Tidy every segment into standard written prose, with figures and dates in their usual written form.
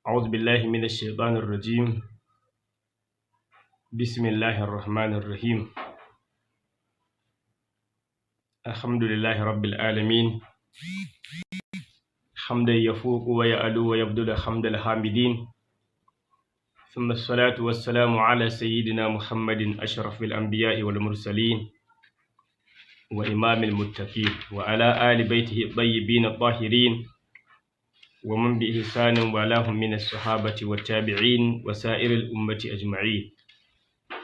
أعوذ بالله من الشيطان الرجيم. بسم الله الرحمن الرحيم. الحمد لله رب العالمين، حمدا يفوق ويعلو ويبدل حمد الحامدين، ثم الصلاة والسلام على سيدنا محمد أشرف الأنبياء والمرسلين وإمام المتقين، وعلى آل بيته الطيبين الطاهرين، ومن بإحسان والاهم من الصحابة والتابعين وسائر الأمة أجمعين.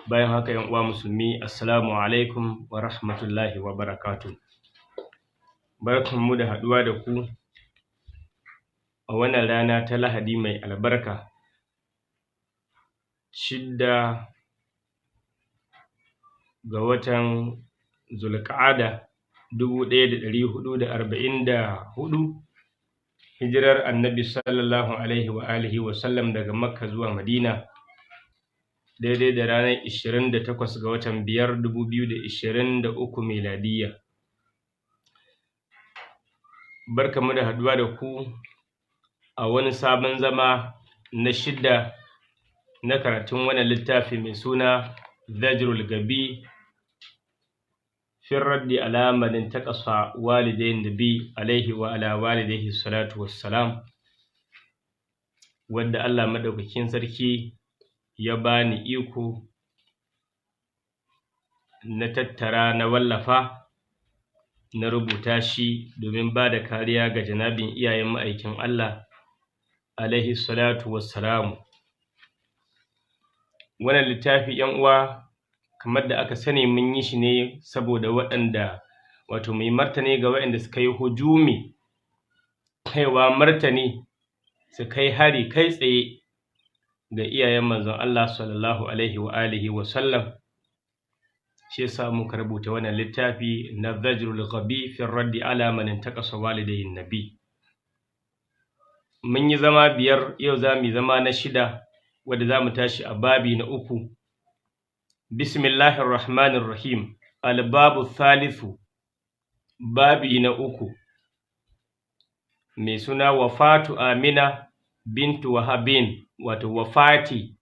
Bayan haka, yan uwa musulmi, assalamu alaikum wa rahmatullahi wa barakatuh. Barkanmu da haɗuwa da ku a wannan rana ta Lahadi mai albarka, 6 ga watan Zulƙa'ada 1444, hijirar Annabi sallallahu alaihi wa alihi wa sallam daga Makka zuwa Madina, daidai da ranar 28 ga watan 5, 2023 miladiyya. Barkanmu da haɗuwa da ku a wani sabon zama na shida na karatun wannan littafi mai suna Zajrul Gabi fi raddi ala man intaqasa walidain nabi alaihi wa ala walidaihi salatu wassalam, wanda Allah maɗaukakin sarki ya bani iko na tattara, na wallafa, na rubuta shi domin ba da kariya ga janabin iyayen ma'aikin Allah alaihi salatu wassalamu. Wannan littafi, ‘yan uwa, kamar da aka sani, mun yi shi ne saboda waɗanda, wato mu yi martani ga waɗanda suka yi hujumi, kaiwa martani, su kai hari kai tsaye ga iyayen manzon Allah sallallahu alaihi wa alihi wa sallam. Shi yasa muka rubuta wannan littafi na Zajrul Ghabi fi raddi ala man intaqasa walidayhin nabi. Mun yi zama biyar, yau za mu yi zama na shida, wadda za mu tashi a babi na uku. Bismillahir rahmanir rahim. Albabu thalithu, babi na uku, mai suna wafatu Amina bintu Wahabin, wato wafati,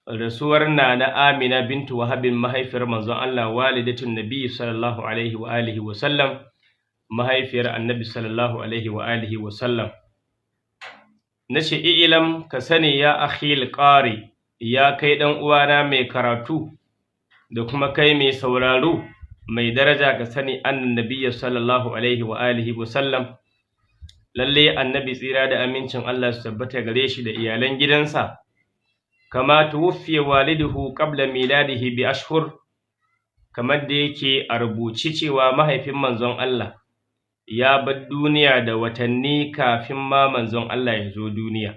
rasuwar Nana Amina bintu Wahabin, mahaifiyar manzon Allah, walidatun nabi sallallahu alaihi wa alihi wa sallam, mahaifiyar Annabi sallallahu alaihi wa alihi wa sallam. Nace, i'lam, ka sani, ya akhil qari, ya kai dan uwana mai karatu da kuma kai mai sauraro mai daraja, ka sani, annan nabiyya sallallahu alaihi wa alihi wa sallam, lalle Annabi, tsira da amincin Allah su tabbata gare shi da iyalan gidansa, kama tuwuffiya waliduhu qabla miladihi bi ashhur, kamar da yake a rubuci cewa mahaifin manzon Allah ya bar duniya da watanni kafin ma manzon Allah ya zo duniya.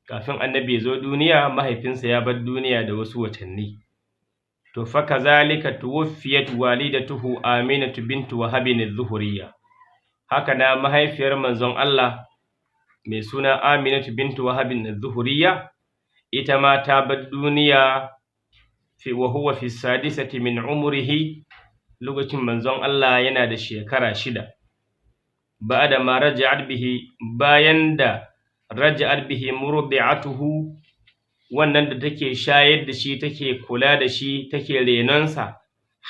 Kafin Annabi ya zo duniya, mahaifinsa ya bar duniya da wasu watanni. To fa kazalika tuwuffiyat walidatuhu Aminatu bintu Wahabin az-Zuhuriyya, haka na mahaifiyar manzon Allah mai suna Aminatu bintu Wahabin az-Zuhuriyya, ita ma ta bar duniya fi wa huwa fi sadisati min umrihi, lokacin manzon Allah yana da shekara 6, ba'da ma raja'at bihi, bayan da raja'at bihi murdi'atuhu, wannan da take shayar da shi, take kula da shi, take renonsa,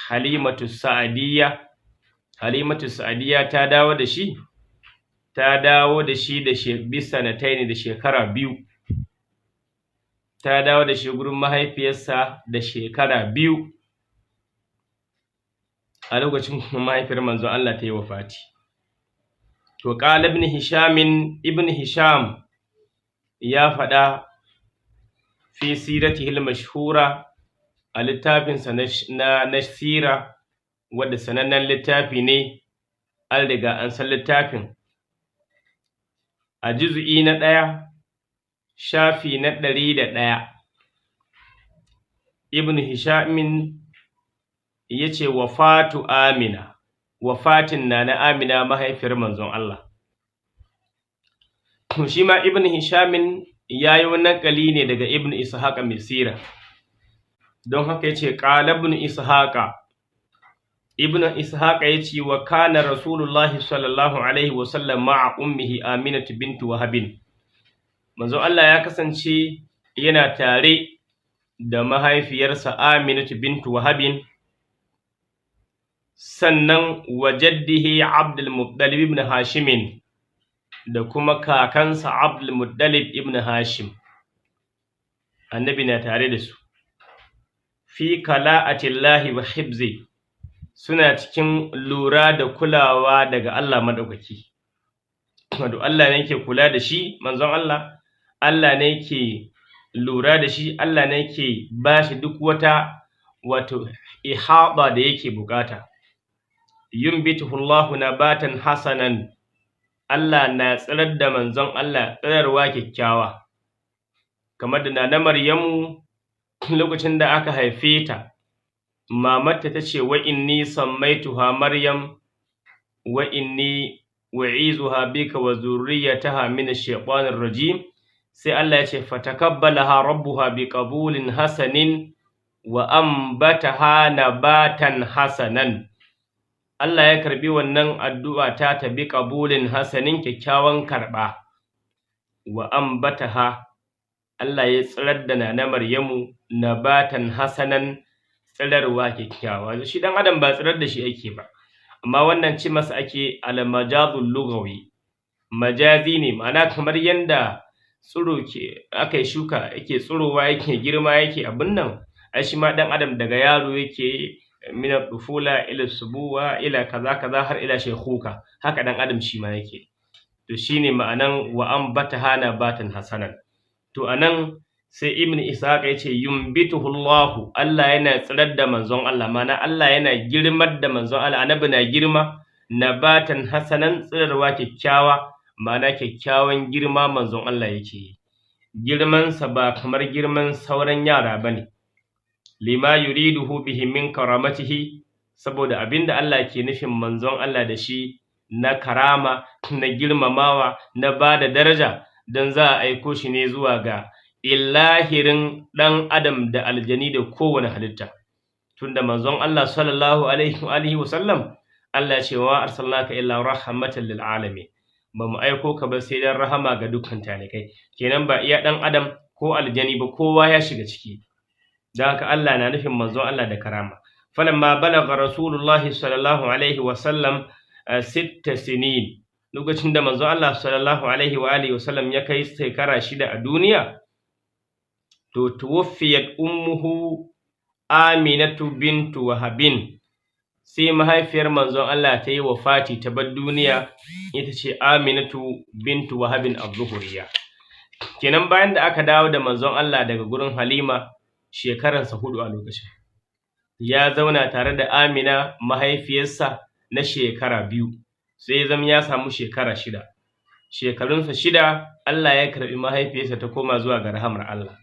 Halimatu Sa'adiyya. Halimatu Sa'adiyya ta dawo da shi, ta dawo da shi da bisanataini, da shekara 2. Ta dawo da shi gurin mahaifiyarsa da shekara 2, a lokacin kuma mahaifiyar manzon Allah ta yi wafati. To qala ibn Hisham, Ibn Hisham ya faɗa, fi siratihi al-mashhura, a littafinsa na sira, wadda sanannen littafi ne, an riga an san littafin, a juz'i na 1, shafi na 101, Ibn Hishamin ya ce, wafatu Amina, wafatin Nana Amina, mahaifiyar manzon Allah. Shi ma Ibn Hishamin ya yi naƙali ne daga Ibn Ishaqa mai sira, don haka ya ce, ƙala Ibn Ishaqa, Ibn Ishaqa ya ce, wa kana Rasulullahi sallallahu alaihi wasallam ma'a ummihi Aminatu bintu Wahabin. Manzon Allah ya kasance yana tare da mahaifiyarsa Aminatu bintu Wahabin, sannan wa jaddihi Abdul Muttalib ibn Hashimin, da kuma kakansa Abdul Muttalib ibn Hashim. Annabi na tare da su. Fi kala'atillahi wa hibzi, suna cikin lura da kulawa daga Allah maɗaukaki. Wato Allah ne yake kula da shi manzon Allah, Allah ne yake lura da shi, Allah ne yake ba shi duk wata wato ihaba da yake bukata. Yumbituhu Allahu nabatan hasanan, Allah na tsirar da manzon Allah tsirarwa kyakkyawa. Kamar da Nana Maryamu lokacin da aka haife ta, mamarta ta ce, wa inni sammaituha Maryam wa inni u'izuha bika wa zurriyataha min ash-shaytanir rajim. Sai Allah ya ce, fatakabbalaha rabbuha biqabulin hasanin wa ambataha nabatan hasanan. Allah ya karbi wannan addu'a ta ta bi qabulin hasanin, kyakkyawan karba. Wa ambataha, Allah ya tsirar da Nana Maryamu nabatan hasanan, tsirarwa kyakkyawa. Shi dan adam ba tsirar da shi ake ba, amma wannan ce masa ake al-majazul lughawi, majazi ne, ma'ana kamar yanda tsiro ke aka yi shuka yake tsirowa, yake girma, yake abin nan, ai shi ma dan adam daga yaro yake, min al-tufula ila subuwa ila kaza kaza har ila shaykhuka, haka dan adam shi ma yake. To shine ma'anan wa ambataha nabatan hasanan. To anan sai Ibn Ishaq ya ce, yumbituhu Allah, Allah yana tsirar da manzon Allah, ma'ana Allah yana girmar da manzon Allah, annabi na girma, nabatan hasanan, tsirarwa kyakkyawa, ma'ana kyakkyawan girma manzon Allah yake yi. Girmansa ba kamar girman sauran yara bane. Lima yuriduhu bihi min karamatihi, saboda abinda Allah ke nufin manzon Allah da shi na karama, na girmamawa, na bada daraja, don za a aiko shi ne zuwa ga illahirin ɗan adam da aljani da kowane halitta. Tunda manzon Allah sallallahu alaihi wa alihi wa sallam, Allah ya ce, wa arsalnaka illa rahmatan lil alamin, ba mu aiko ka ba sai dan rahama ga dukkan talikai. Kenan ba iya ɗan adam ko aljani ba, kowa ya shiga ciki. Dan haka Allah na nufin manzon Allah da karama. Falamma balagha Rasulullahi sallallahu alaihi wa sallam 6 sinin, lokacin da manzon Allah sallallahu alaihi wa alihi wa sallam ya kai shekara 6 a duniya, to tuwaffiyat ummuhu Aminatu bintu Wahabin, sai mahaifiyar manzon Allah ta yi wafati, ta bar duniya, ita ce Aminatu bintu Wahabin az-Zuhriya. Kenan bayan da aka dawo da manzon Allah daga gurin Halima, shekaransa 4 a lokacin, ya zauna tare da Amina mahaifiyarsa na shekara 2, sai zam ya samu shekara 6. Shekarunsa 6 Allah ya karbi mahaifiyarsa ta koma zuwa ga rahamar Allah.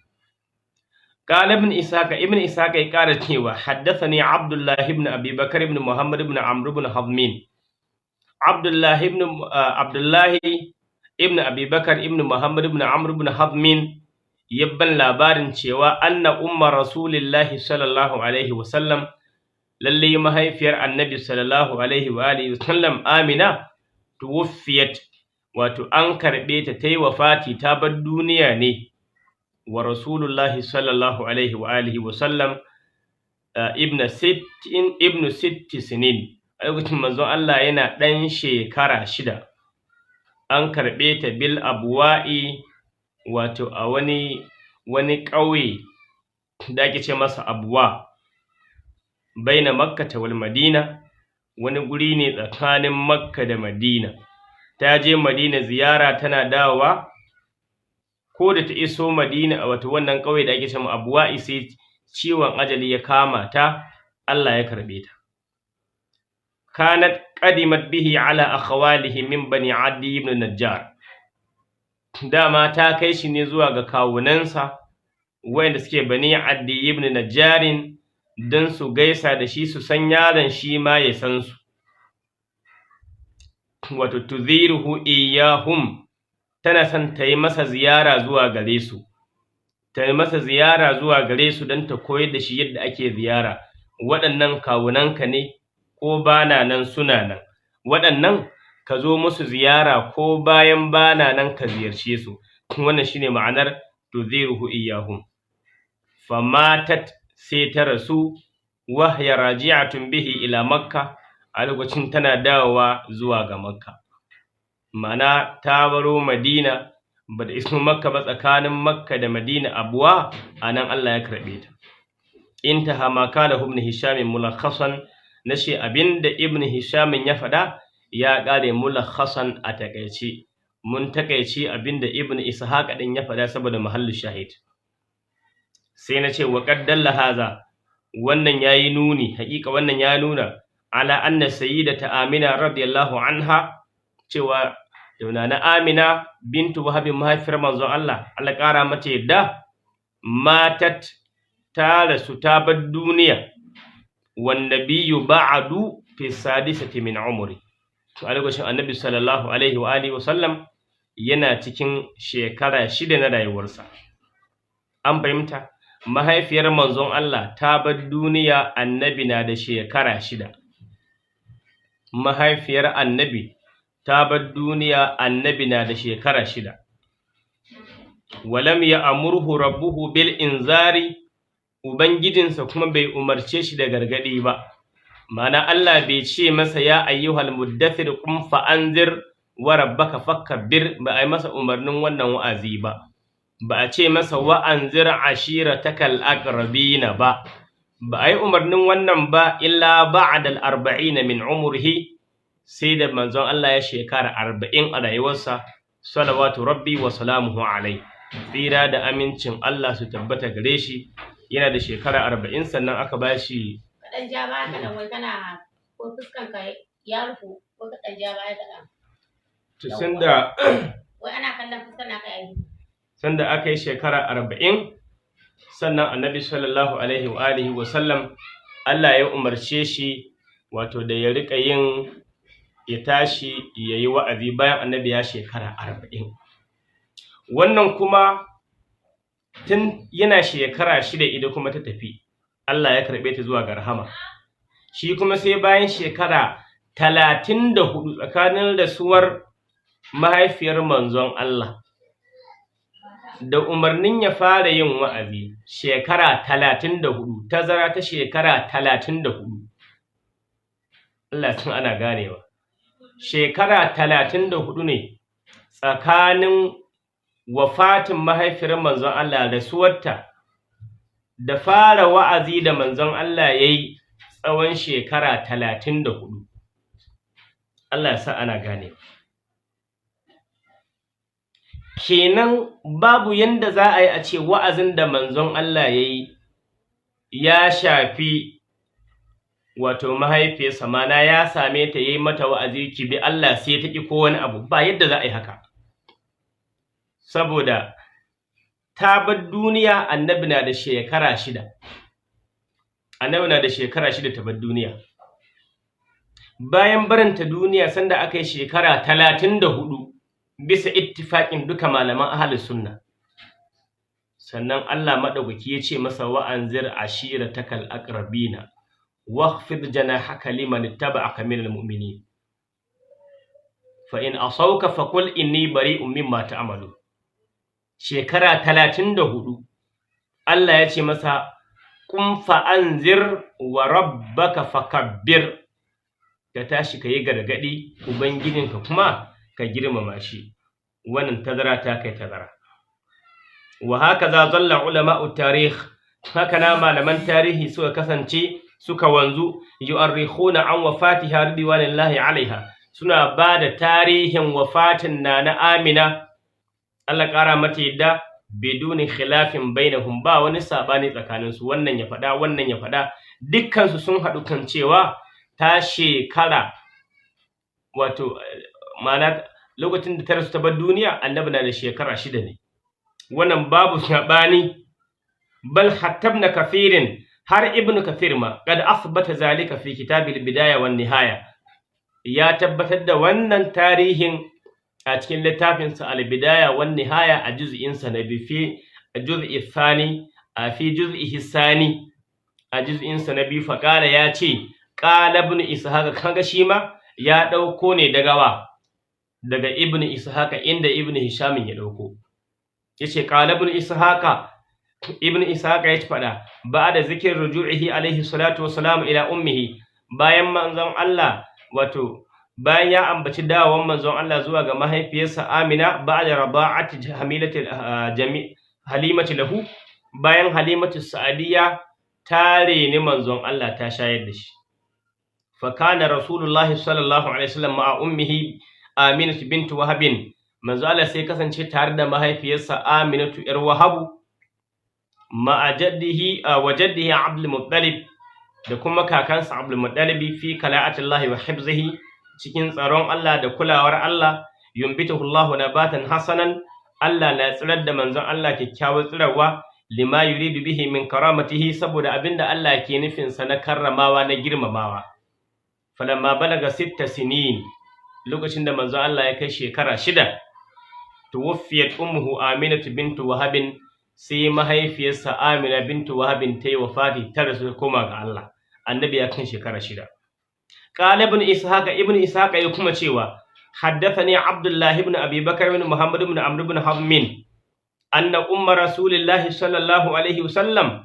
قال ابن إسحاق، ابن إسحاق ya ƙara cewa, حدثني عبد الله ibn Abi Bakar ibn Muhammad ibn Amr ibn Hazmin, Abdullah ibn Abi Bakar ibn Muhammad ibn Amr ibn Hazmin yabban labarin cewa, anna umma Rasulillahi sallallahu alaihi wa sallam, lalle mahaifiyar Annabi sallallahu alaihi wa alihi wa sallam Amina, tuwaffiyat, wato an karbe ta, tayi wafati, ta bar duniya ne, wa Rasulullahi sallallahu alaihi wa alihi wa sallam ibnu sitti sinin, a lokacin manzon Allah yana ɗan shekara 6. An karɓe ta bil abwa'i, wato a wani ƙauye da ake ce masa Abwa, baina Makkata wal Madina, wani guri ne tsakanin Makka da Madina. Ta je Madina ziyara, tana dawowa, ko da ta iso Madina, wato wannan ƙauye da ake cewa Abwa'i, sai ciwon ajali ya kama ta, Allah ya karɓe ta. Kanat qadimat bihi ala akhwalihi min bani Adi ibn Najjar, dama ta kai shi ne zuwa ga kawunansa wayanda suke bani Adi ibn Najjarin, don su gaisa da shi, su san yaron, shi ma ya san su. Wato tuziruhu iyahum, tana son ta yi masa ziyara zuwa gare su, ta yi masa ziyara zuwa gare su don ta koyar da shi yadda ake ziyara. Waɗannan kawunanka ne, ko bana nan suna nan, waɗannan ka zo musu ziyara, ko bayan bana nan ka ziyarce su. Wannan shine ma'anar tudhiruhu iyyahum. Famatat, sai ta rasu, wahya raji'atun bihi ila Makka, a lokacin tana dawowa zuwa ga Makka. Ma'ana ta baro Madina, bata iso Makka ba, tsakanin Makka da Madina abuwa a nan Allah ya karɓe ta. Intaha ma kala Ibn Hisham mulakhasan. Nace abinda Ibn Hisham ya faɗa ya ƙare, mulakhasan, a takaice. Mun takaice abinda Ibn Ishaq din ya faɗa saboda mahallu shahid. Sai na ce wa qad dalla haza, wannan yayi nuni, haƙiƙa wannan ya nuna, ala anna sayyidata Amina radiyallahu anha, cewa na Amina bintu Wahab, mahaifiyar manzon Allah, Allah ƙara mata yadda, matat, ta rasu, ta bar duniya, wan nabiyyu ba'du fi sadisati min umri, to a lokacin Annabi sallallahu alaihi wa alihi wa sallam yana cikin shekara 6 na rayuwarsa. An fahimta? Mahaifiyar manzon Allah ta bar duniya Annabi na da shekara 6. Mahaifiyar Annabi ta bar duniya Annabi na da shekara 6. Walam ya amurhu rabbuhu bil inzari, ubangijinsa kuma bai umarce shi da gargadi ba. Ma'ana Allah bai ce masa ya ayyuhal muddathir qum fa anzir wa rabbaka fakabbir, ba a yi masa umarnin wannan wa'azi ba, ba a ce masa wa anzir ashiratakal aqrabina ba, ba a yi umarnin wannan ba, illa ba'da al arba'ina min umrihi, sai da manzon Allah ya shekara 40 a rayuwarsa, salawatu rabbi wa salamuhu alai, tsira da amincin Allah su tabbata gare shi. Yana da shekara 40 sannan aka ba shi. Kaɗan ja baya kaɗan, wai kana ko fuskan ka ya rufu, ko kaɗan ja baya kaɗan. To, sanda Wai ana kallon fuskan naka yayi. Sanda aka yi shekara 40 sannan Annabi sallallahu alaihi wa alihi wa sallam Allah ya umarce shi, wato da ya rika yin, ya tashi ya yi wa'azi bayan Annabi ya shekara 40. Wannan kuma tun yana shekara 6 ida kuma ta tafi, Allah ya karɓe ta zuwa ga rahama. Shi kuma sai bayan shekara 34 tsakanin rasuwar mahaifiyar manzon Allah da umarnin ya fara yin wa'azi, shekara 34, tazara ta shekara 34. Allah sun ana ganewa? Shekara 34 ne tsakanin wafatin mahaifiyar manzon Allah, rasuwarta, da fara wa'azi da manzon Allah ya yi tsawon shekara 34. Allah ya sa ana ganewa. Kenan babu yanda za a yi a ce wa'azin da manzon Allah ya yi ya shafi wato mahaifiyarsa, mana ya same ta ya yi mata wa'azi, ki bi Allah, sai ta ƙi ko wani abu, ba yadda za a yi haka. Saboda ta bar duniya Annabi na da shekara 6. Annabi na da shekara 6 ta bar duniya. Bayan barinta duniya sanda aka yi shekara 34, bisa ittifaƙin duka malaman ahlus sunna, sannan Allah maɗaukaki ya ce masa wa'anzir ashiratakal aqrabina wakhfid janahaka liman ittaba'aka minal mu'minin, fa in asawka faqul inni bari'un mimma ta'malu. Shekara 34 Allah ya ce masa qum fa'anzir wa rabbaka fakabbir, ka tashi ka yi gargaɗi, ubangijinka kuma ka girmama shi. Wannan tazara ta kai tazara. Wa hakaza zalla ulama'u tarikh, haka na malaman tarihi suka kasance, suka wanzu, yu'arrikhuna an wafatiha ridwanillahi alaiha, suna ba da tarihin wafatin Nana Amina, Allah ƙara mata yadda, biduni khilafin bainahum, ba wani sabani tsakaninsu. Wannan ya faɗa, wannan ya faɗa, dukkansu sun haɗu kan cewa ta shekara, wato ma'ana lokacin da ta rasu ta bar duniya Annabi na da shekara 6 ne. Wannan babu saɓani. Bal hatta Ibn Kathirin, har Ibn Kathir ma, qad asbata zalika fi kitabil Bidaya wan Nihaya, ya tabbatar da wannan tarihin a cikin littafinsa Al Bidaya wan Nihaya, a juz'insa na biyu, fi juz'i thani, a fi juz'ihi thani, a juz'insa na biyu. Faqala, ya ce qala Ibn Ishaq. Kaga shi ma ya ɗauko ne daga wa? Daga Ibn Ishaq, inda Ibn Hisham ya ɗauko. Yace qala ibn Ishaqa, Ibn Ishaqa ya faɗa ba'da zikr ruju'ihi alaihi salatu wassalam ila ummihi, bayan manzon Allah, wato bayan ya ambaci dawowan manzon Allah zuwa ga mahaifiyarsa Amina, ba'da rada'ati hamilati jami Halimatu lahu, bayan Halimatu Sa'adiyya ta reni manzon Allah, ta shayar da shi. Fa kana Rasulullahi sallallahu alaihi wasallam ma'a ummihi Aminatu bint Wahabin, manzo Allah sai kasance tare da mahaifiyarsa Aminatu yar Wahabu, ma'a jaddihi wa jaddihi Abdul Muttalib, da kuma kakansa Abdul Muttalib, fi kala'atillahi wa hifzihi, cikin tsaron Allah da kulawar Allah. Yumbituhu Allahu nabatan hasanan, Allah na tsirar da manzon Allah kyakkyawar tsirarwa, lima yuridu bihi min karamatihi, saboda abinda Allah ke nufin sa na karramawa, na girmamawa. Falamma balaga 6 sinin, lokacin da manzon Allah ya kai shekara 6, tuwaffiyat ummuhu Aminatu bintu Wahabin, sai mahaifiyarsa Amina bintu Wahabin ta yi wafati, ta rasu, koma ga Allah. Annabi ya kan shekara 6. Qala Ibn Ishaq, Ibn Ishaq ya kuma cewa haddathani Abdullah ibn Abi Bakr ibn Muhammad ibn Amr ibn Hazm anna umma Rasulillahi sallallahu alaihi wasallam,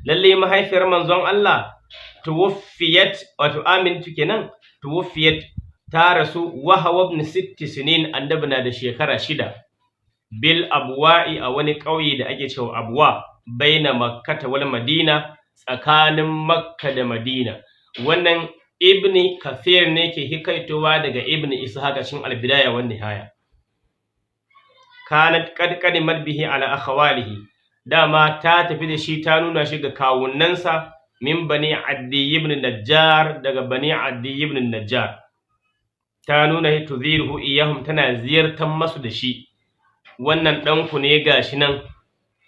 lalle mahaifiyar manzon Allah, tuwaffiyat, wato Aminatu kenan, tuwaffiyat, ta rasu, wa huwa ibn 6 sinin, annabi na da shekara 6, bil Abwa'i, a wani ƙauye da ake cewa Abwa, baina Makkata wal Madina, tsakanin Makka da Madina. Wannan Ibni Kathir ne ke hikaitowa daga Ibni Ishaq cikin Al-Bidaya wan Nihaya. Kanat qad qadimat bihi ala akhwalihi, dama ta tafi da shi, ta nuna shi ga kawunnansa, min Bani Addi ibn Najjar, daga Bani Addi ibn Najjar. Ta nuna tuziruhu iyahum, tana ziyartar masu da shi, wannan ɗanku ne, gashi nan,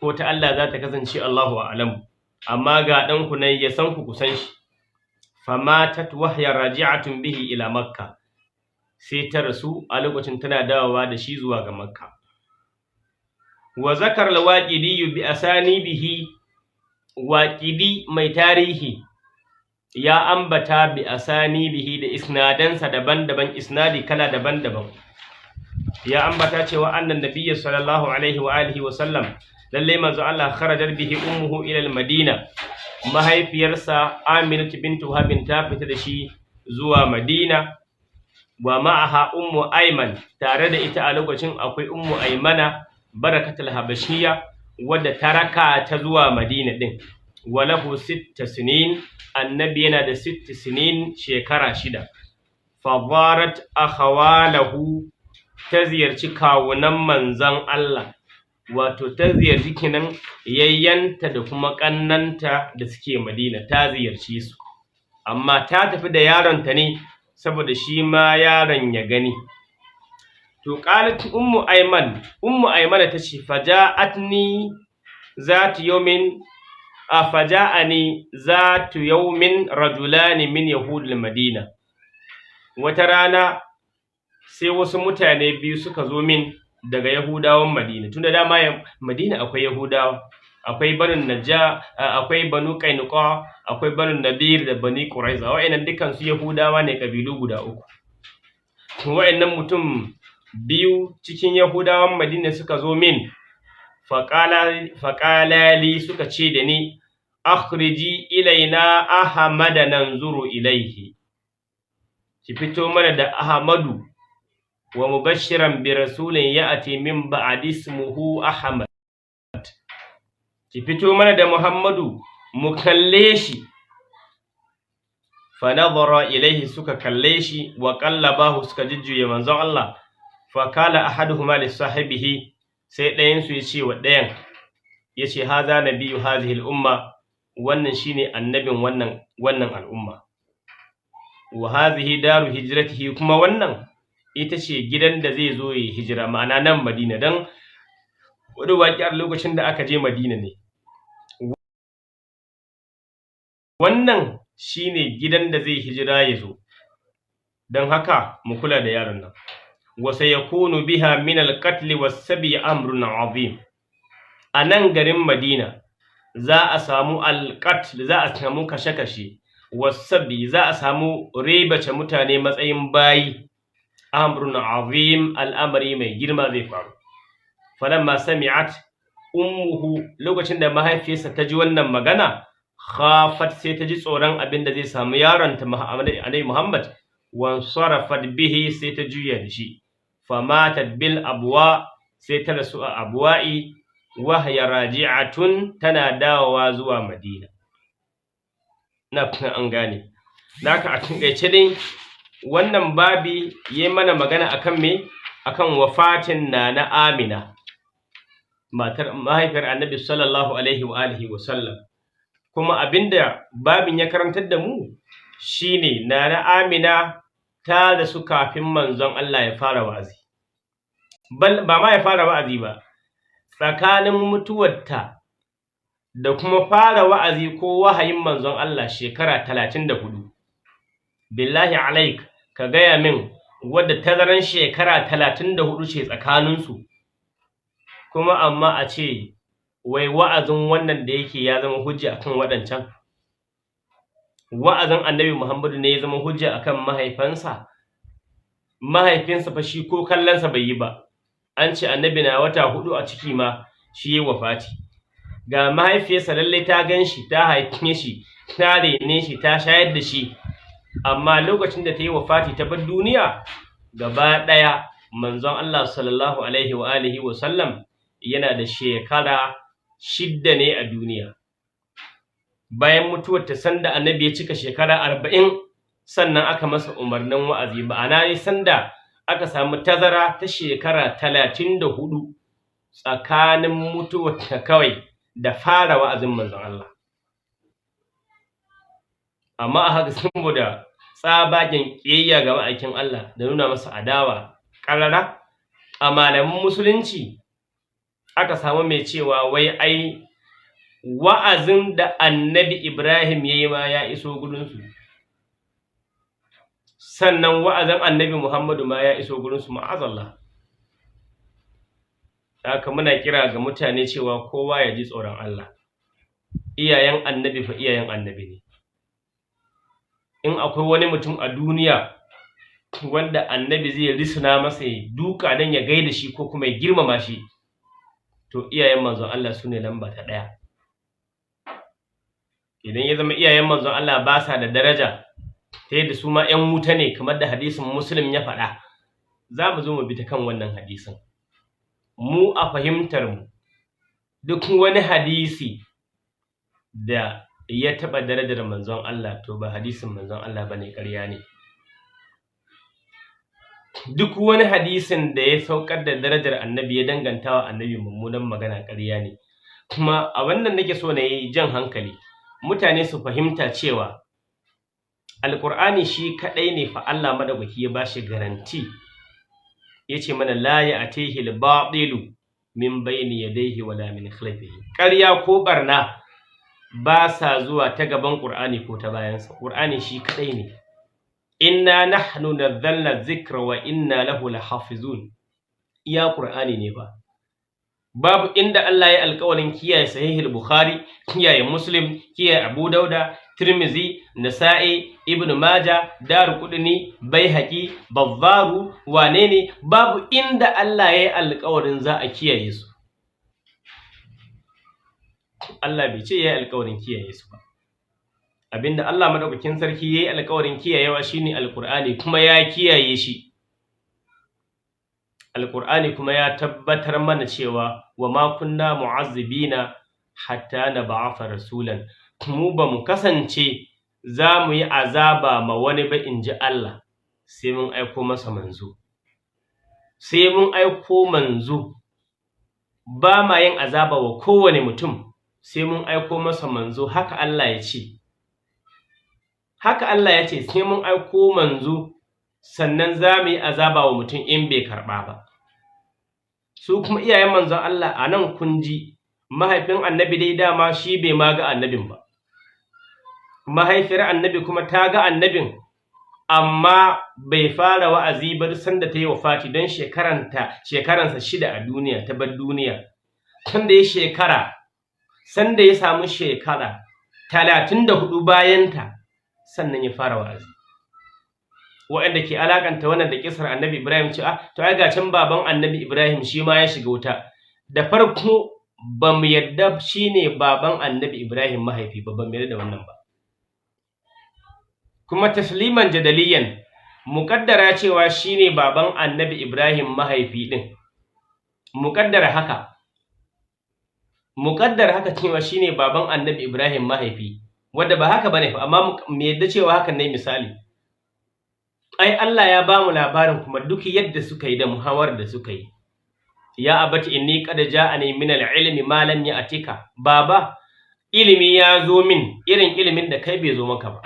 ko ta Allah za ta kasance, Allahu a'lamu, amma ga ɗanku nan, ya san ku, kusan shi. Famatat wahya raji'atun bihi ila Makka, sai ta rasu a lokacin tana dawowa da shi zuwa ga Makka. Wa zakar al-Waqidi bi asanibihi, Waqidi mai tarihi ya ambata, bi asanibihi, da isnadansa daban-daban, isnadi kala daban-daban, ya ambata cewa annan nabiyyi sallallahu alaihi wa alihi wa sallam, lalle manzo Allah, kharajar bihi ummuhu ila al-Madina, mahaifiyarsa Aminatu bintu Wahab ta fita da shi zuwa Madina, wa ma'aha Ummu Ayman, tare da ita a lokacin akwai Ummu Aymana Barakatul Habashiyya, wadda ta raka ta zuwa Madina din. Walahu 6 sinin, annabi yana da 6 sinin, shekara 6. Fadarat akhawalahu, ta ziyarci kawunan manzon Allah, wato ta ziyarci kinan yayyanta da kuma ƙannanta da suke Madina, ta ziyarci su, amma ta tafi da yaronta ne saboda shi ma yaron ya gani. To, qalat Ummu Ayman, Ummu Aymana tace, faja'atni zat yawmin a faja'ani zatu yawmin rajulani min yahudil Madina, wata rana sai wasu mutane biyu suka zo min daga Yahudawan Madina, tunda dama Madina akwai Yahudawa, akwai Banu Najja, akwai Banu Qainuqa, akwai Banu Nadir da Bani Quraiza. Wa'annan dukkan su Yahudawa ne, kabilu guda uku. Wa'annan mutum biyu cikin Yahudawan Madina suka zo min, faqala li, suka ce da ni, akhriji ilaina Ahmada nanzuru ilaihi, ki fito mana da Ahmadu, wa mubashiran bi rasulin ya'ti min ba'di ismuhu Ahmad, ki fito mana da Muhammadu mu kalle shi. Fa nazara ilaihi, suka kalle shi, wa qallabahu, suka jujjuye manzon Allah. Fa kala ahaduhuma li sahibihi, sai ɗayan su ya ce wa ɗayan, ya ce, haza nabiyyu hazihi al-umma, wannan shine annabin wannan al'umma, wa hazihi daru hijratihi, kuma wannan ita ce gidan da zai zo yi hijira, ma'ana nan Madina, dan wani waƙiyar lokacin da aka je Madina ne, wannan shine gidan da zai hijira ya zo, don haka mu kula da yaron nan. Wa sayakunu biha min al-qatl was-sabi amrun azim, a nan garin Madina za a samu al-qatl, za a samu kashe-kashe, was-sabi, za a samu ribace mutane matsayin bayi, amrun azim, al'amari mai girma zai faru. Falamma sami'at ummuhu, lokacin da mahaifiyarsa ta ji wannan magana, khafat, sai ta ji tsoron abin da zai samu yaronta Annabi Muhammad, wansarafat bihi, sai ta juya da shi. Famatat bil abwa, sai ta rasu a Abwa'i, wa hiya raji'atun, tana dawowa zuwa Madina. Na an gane. Haka a takaice dai wannan babi yayi mana magana akan me? Akan wafatin Nana Amina, matar mahaifiyar Annabi sallallahu alaihi wa alihi wa sallam. Kuma abinda babin ya karantar da mu shine Nana Amina ta rasu kafin manzon Allah ya fara wa'azi. Bal ba ma ya fara wa'azi ba, tsakanin mutuwarta da kuma fara wa'azi ko wahayin manzon Allah shekara 34. Billahi alaik, ka gaya min wadda tazaran shekara 34 ce tsakaninsu, kuma amma a ce wai wa'azin wannan da yake ya zama hujja akan waɗancan. Wa'azin Annabi Muhammadu ne ya zama hujja akan mahaifansa? Mahaifinsa fa shi ko kallonsa bai yi ba. An ce Annabi na wata 4 a ciki ma shi ya wafati. Ga mahaifiyarsa lallai ta gan shi, ta haife shi, ta rene shi, ta shayar da shi, amma lokacin da ta yi wafati ta bar duniya gaba ɗaya, manzon Allah sallallahu alaihi wa alihi wa sallam yana da shekara 6 ne a duniya. Bayan mutuwar ta, sanda Annabi ya cika shekara 40, sannan aka masa umarnin wa'azi. Ma'ana ne sanda aka samu tazara ta shekara 34 tsakanin mutuwar ta kawai da fara wa'azin manzon Allah. Amma a haka, saboda tsabagen ƙiyayya ga ma'aikin Allah da nuna masa adawa ƙarara, a malaman musulunci aka samu mai cewa wai ai wa'azin da Annabi Ibrahim ya yi ma ya iso gurinsu, sannan wa'azin Annabi Muhammadu ma ya iso gurinsu. Ma'azallah. Haka muna kira ga mutane cewa kowa ya ji tsoron Allah. Iyayen Annabi fa iyayen Annabi ne. In akwai wani mutum a duniya wanda Annabi zai risina masa, ya duka don ya gaida shi ko kuma ya girmama shi, to iyayen manzon Allah su ne lamba ta ɗaya. Idan ya zama iyayen manzon Allah ba sa da daraja, ta yadda su ma 'yan wuta ne kamar da hadisin Muslim ya faɗa, za mu zo mu bi ta kan wannan hadisin. Mu a fahimtar mu, duk wani hadisi da ya taɓa darajar manzon Allah, to ba hadisin manzon Allah bane, ƙarya ne. Duk wani hadisin da ya saukar da darajar Annabi, ya danganta wa Annabi mummunan magana, ƙarya ne. Kuma a wannan nake so na yi jan hankali, mutane su fahimta cewa Alƙur'ani shi kaɗai ne fa Allah Madaukaki ya bashi garanti, ya ce mana la ya'tihi al-batilu min bayni yadayhi wala min khalfihi. Ƙarya ko barna ba sa zuwa ta gaban Ƙur'ani ko ta bayansa. Ƙur'ani shi kaɗai ne. Inna nahnu nazzalna dhikra wa inna lahu lahafizun. Iya Ƙur'ani ne ba. Babu inda Allah ya alƙawarin kiyaye Sahihul Bukhari, kiyaye Muslim, kiyaye Abu Dauda, Tirmizi, Nasa'i, Ibn Majah, Daruqutni, Baihaqi, Bazzaru, wane ne, babu inda Allah ya yi alƙawarin za a kiyaye su. Allah bai ce ya yi alƙawarin kiyaye su ba. Abinda Allah Madaukakin Sarki ya yi alƙawarin kiyayewa shine Alƙur'ani, kuma ya kiyaye shi. Alƙur'ani kuma ya tabbatar mana cewa wa ma kunna mu'azzibina hatta nab'atha rasulan. Mu ba mu kasance za mu yi azaba ma wani ba, in ji Allah, sai mun aiko masa manzo. Sai mun aiko manzo. Ba ma yin azaba wa kowane mutum sai mun aiko masa manzo, haka Allah ya ce. Haka Allah ya ce, sai mun aiko manzo sannan za mu yi azaba wa mutum in bai karɓa ba. Su kuma iyayen manzon Allah a nan, kun ji mahaifin Annabi dai dama shi bai ma ga Annabin ba. Mahaifiyar Annabi kuma ta ga Annabin, amma bai fara wa'azi ba duk sanda ta yi wafati, don shekaransa 6 a duniya ta bar duniya. Sanda ya shekara, sanda ya samu shekara 34 bayanta, sannan ya fara wa'azi. Waɗanda ke alakanta wannan da kisar Annabi Ibrahim, ce ah, to ai ga can baban Annabi Ibrahim shi ma ya shiga wuta. Da farko ba mu yadda shine baban Annabi Ibrahim mahaifi ba, ba mu yadda da wannan ba. Kuma tasliman jadaliyan muƙaddara cewa shine baban Annabi Ibrahim mahaifi din, muƙaddara haka, muƙaddara haka cewa shine baban Annabi Ibrahim mahaifi, wanda ba haka bane fa, amma mu yadda cewa hakan ne. Misali, ai Allah ya bamu labarin kuma duk yadda suka yi da muhawarar da suka yi. Ya abati inni qad ja'ani min al-ilmi ma lam ya'tika, baba ilimi ya zo min irin ilimin da kai bai zo maka ba,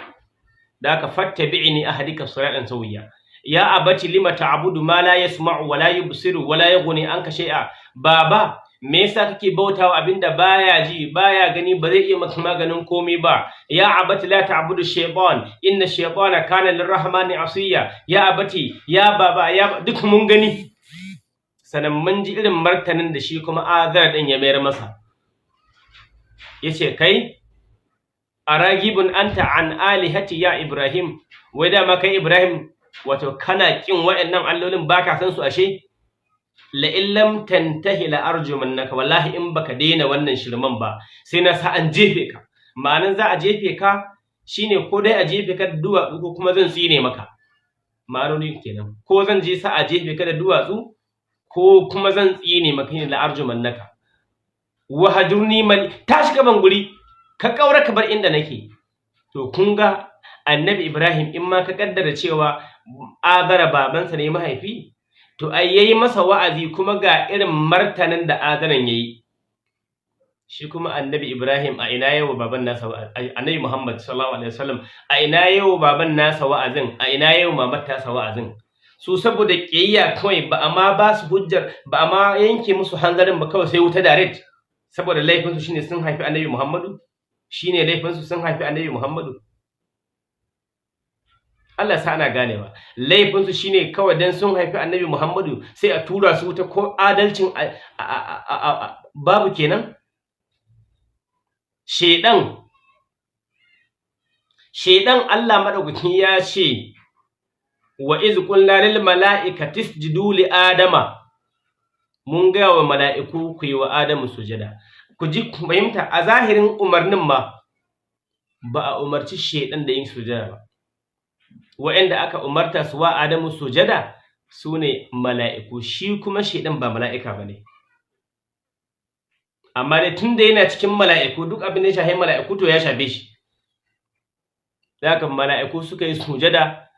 da ka fattabi'ni ahdika siratan sawiya. Ya abati lima ta'budu ma la yasma'u wa la yubsiru wa la yughni anka shay'a, baba me yasa kake bautawa abinda baya ji baya gani ba zai iya maka maganin komai ba? Ya abati la ta'budu shaytan inna shaytana kana lirrahmani asiya. Ya abati, ya baba, ya duk mun gani. Sannan mun ji irin martanin da shi kuma Azar din ya mayar masa, yace kai aragibun anta an alihati ya Ibrahim, wai dama kai Ibrahim wato kana kin waɗannan allolin, baka san su ashe? La in lam tantahi la arjumannaka, wallahi in baka daina wannan shirman ba sai na sa an jefe ka. Ma'anan za a jefe ka shine ko dai a jefe ka da duwatsu ko kuma zan tsine maka. Ma'anoni kenan, ko zan je sa a jefe ka da duwatsu ko kuma zan tsine maka ne la arjumannaka. Wa hajurni mal, tashi gaban guri ka kaura ka bar inda nake. To kun ga Annabi Ibrahim, in ma ka kaddara cewa Azara babansa ne mahaifi, to ai yayi masa wa'azi kuma ga irin martanin da Azaran yayi. Shi kuma Annabi Ibrahim a ina yawo baban nasa, Annabi Muhammad sallallahu alaihi wasallam a ina yawo baban nasa wa'azin, a ina yawo mamar tasa wa'azin? Su saboda kiyayya kawai ba amma ba su hujjar ba, amma yanke musu hanzarin ba, kawai sai wuta direct, saboda laifinsu shine sun haifi Annabi Muhammadu, shine laifinsu sun haifi Annabi Muhammadu. Allah sa ana ganewa. Laifinsu shine kawai dan sun haifi Annabi Muhammadu sai a tura su wuta, ko adalcin babu kenan. Shedan, shedan Allah madaukaki ya ce wa iz qulna lil mala'ikati isjudu li adama, mun ga wa mala'iku ku yi wa Adamu sujada. Ku ji ku fahimta, a zahirin umarnin ma ba a umarci shedan da yin sujada ba. Wa'anda aka umarta su wa Adamu sujada su ne mala'iku, shi kuma shedan ba mala'ika ba ne. Amma dai tun da yana cikin mala'iku, duk abin da ya shafi mala'iku to ya shafe shi. Haka mala'iku suka yi sujada,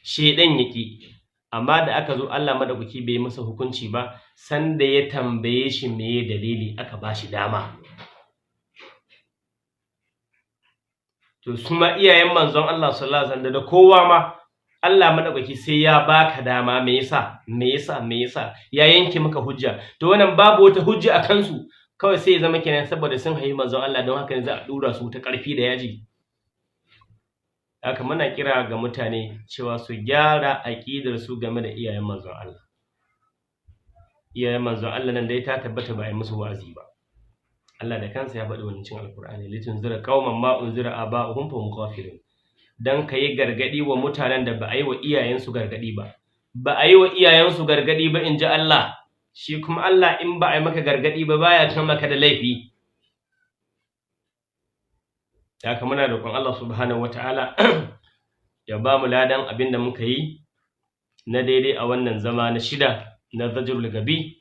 shedan ya ƙi. Amma da aka zo Allah madaukaki bai masa hukunci ba, sanda ya tambaye shi meye dalili aka ba shi dama. To su ma iyayen manzon Allah sallallahu alaihi wasallam da kowa ma Allah madaukaki sai ya baka dama, me yasa me yasa me yasa ya yanke maka hujja. To wannan babu wata hujja a kansu, kawai sai ya zama kenan saboda sun haifi manzon Allah, don haka ne za a dura su ta ƙarfi da yaji. Haka muna kira ga mutane cewa su gyara aƙidar su game da iyayen manzon Allah. Iyayen manzon Allah nan dai ta tabbata ba a yi musu wa'azi ba. Allah da kansa ya faɗi wannan cikin Alkur'ani, litunzira qauman ma unzira aba'uhum fa hum ghafilun. Dan kayi gargadi wa mutanen da ba a yi wa iyayensu gargadi ba. Ba a yi wa iyayensu gargadi ba, in ji Allah. Shi kuma Allah in ba a yi maka gargadi ba baya kan maka da laifi. Haka muna roƙon Allah subhanahu wata'ala ya ba mu ladan abin da muka yi na daidai a wannan zama na shida na Zajrul Gabi,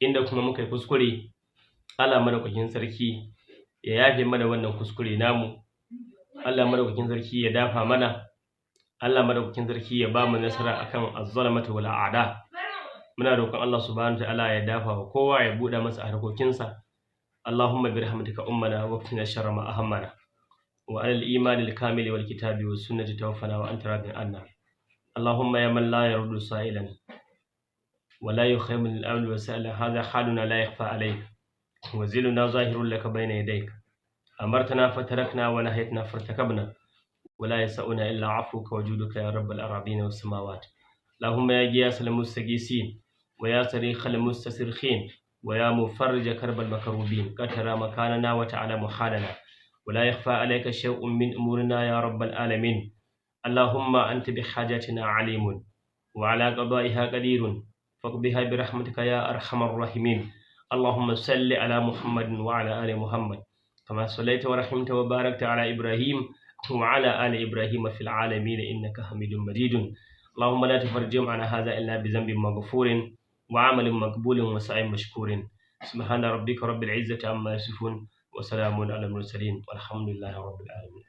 inda kuma muka yi kuskure Allah madaukakin sarki ya yafe mana wannan kuskure namu. Allah madaukakin sarki ya dafa mana. Allah madaukakin sarki ya ba mu nasara akan azzalamata wal a'da. Muna roƙon Allah subhanahu wata'ala ya dafa wa kowa, ya buɗe masa harkokinsa. Allahumma bi rahmatika ummana waqtina sharra ma ahammana. وعلى الإيمان الكامل والكتاب والسنة توفنا وأنت راض عنا. اللهم يا من لا يرد سائلا ولا يخيب من الأول وسائلا، هذا حالنا لا يخفى عليك، وزلنا ظاهر لك بين يديك. أمرتنا فتركنا ونهيتنا فارتكبنا، ولا يسعنا إلا عفوك وجودك يا رب الأراضين والسماوات. اللهم يا جياس المستغيثين، ويا صريخ المستصرخين، ويا مفرج كرب المكروبين، قد ترى مكاننا وتعلم حالنا، ولا يخفى عليك شيء من أمورنا يا رب العالمين. اللهم أنت بحاجتنا عليم وعلى قضائها قدير، فاقضها برحمتك يا أرحم الراحمين. Allahumma salli ala Muhammadin wa ala ali Muhammad kama sallaita wa rahimta wa barakta ala Ibrahim wa ala ali Ibrahim fil alamin innaka Hamidum Majidun. Allahumma la tufarjim ana hadha illa bi dhanbin maghfurin wa amalin maqbulin wa sa'in mashkurin. Subhana rabbika rabbil izzati amma yasifun wa salamun ala al mursalin walhamdulillahi rabbil alamin.